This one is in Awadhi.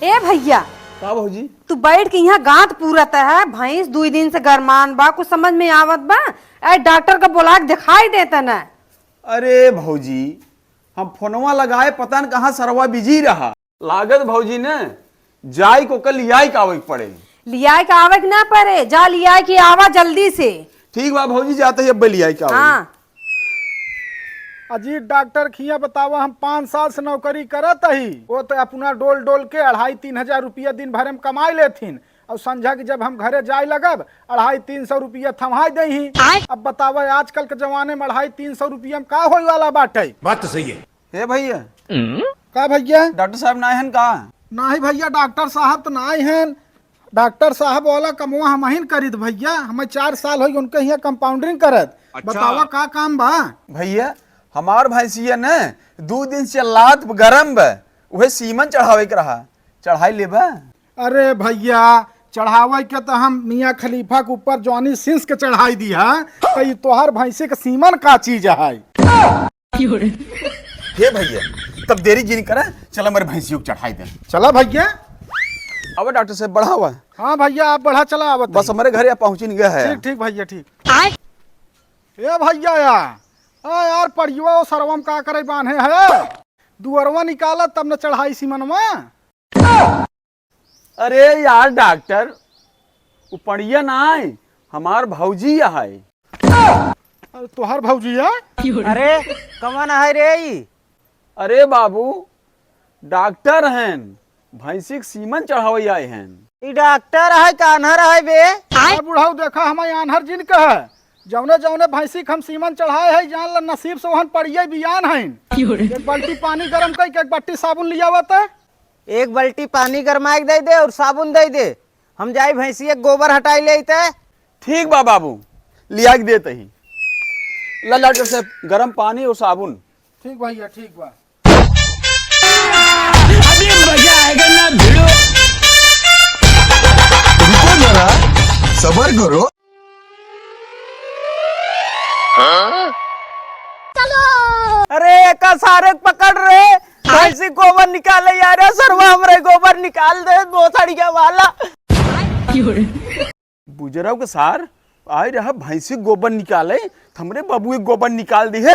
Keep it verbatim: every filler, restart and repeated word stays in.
ए भइया, का भौजी? तू बैठ के इहाँ गाँत पूरत है, भैंस दुइ दिन से गरमान बा, कुछ समझ में आवत बा? ए, डॉक्टर का बोला के देखाइ देत न। अरे भौजी, हम फोनवा लगाए, पता न कहाँ सरवा बिजी रहा। लागत भौजी न जाइक ओकर लियाइक आवइक पड़े। लियाइक आवइक न पड़े, जा लियाइक आवा जल्दी से। ठीक बा भौजी, जात ही अब्बे लियाइक आवा। हाँ। अजीत डॉक्टर खिया बतावा, हम पाँच साल से नौकरी करत ही, वो तो अपना डोल डोल के अढ़ाई तीन हजार रुपया दिन भरे में कमाइ लेथिन, अउर संझा के जब हम घरे जाइ लगब, अढ़ाई तीन सौ रुपया थमाइ देइहीं। आय। अब बतावा, आजकल के जमाने में अढ़ाई तीन सौ रुपया में का होइ वाला बाटे? बात तो सही है। हे भइया। का भइया? डॉक्टर साहब नाहीं हन का? नाहीं भइया, डॉक्टर साहब त नाहीं हन। डॉक्टर साहब वाला कमवा हमहिन करित भइया, हमें चार साल होइ उनके हियाँ कंपाउंडरिंग करत। अच्छा। बतावा का काम बा? भइया, हमार भैंसिया न दू दिन से लात गरम बा, उहे सीमन चढ़ावे के रहा, चढ़ाइ लेबा? अरे भइया, चढ़ावे के त हम मियाँ खलीफा के ऊपर जॉनी सिंस के चढ़ाइ दिहा, त ई तोहार भैंसी के सीमन का चीज है? हे भइया, तब देरी जिन करा, चला हमरे भैंसियो के चढ़ाइ दे। चला भइया। अब डॉक्टर साहब बढ़ावा। हाँ भइया, आप बढ़ा, चला आवत बस ही। हमरे घरे आप पहुँचिन गया है। ठीक, ठीक भइया, ठीक। ए भइया या, आ यार, पड़ियो सरवम का करे बान्हे है? दुअरवा निकाला तब न चढ़ाई सीमनवा। अरे यार डॉक्टर, उ पड़िया नाहीं, हमार भौजी है। अरे तोहार भौजी है? अरे कमन है रे ई? अरे बाबू, डॉक्टर हन, भैंसी के सीमन चढ़ावे आए हन। ई डॉक्टर है का आन्हर है बे? अरे बुढ़ऊ देखा, हम आन्हर जिन कह, जौने जौने भैंसी के हम सीमन चढ़ाए है, जान ल नसीब से ओहन पड़िए बियान हइन। एक बाल्टी पानी गरम कइ के एक बाल्टी साबुन लियावा त। एक बाल्टी पानी गरमाइ के दइ दे अउर साबुन दइ दे। हम जाई भैंसिया के गोबर हटाइ लेइत। ठीक बा बाबू, लियाइ के देत ही। ला डॉक्टर साहब, गरम पानी अउर साबुन। ठीक भइया, ठीक बा। अभी मजा आएगा ना भिड़ो। रुको जरा, सबर करो। अरे एका सारे के पकड़ रे, भैंसी गोबर निकाले यार, सरवा हमरे गोबर निकाल दे, भोसड़िया वाला। बुजरव के सार आइ रहा भैंसी गोबर निकाले, त हमरे बबुए गोबर निकाल दिहे।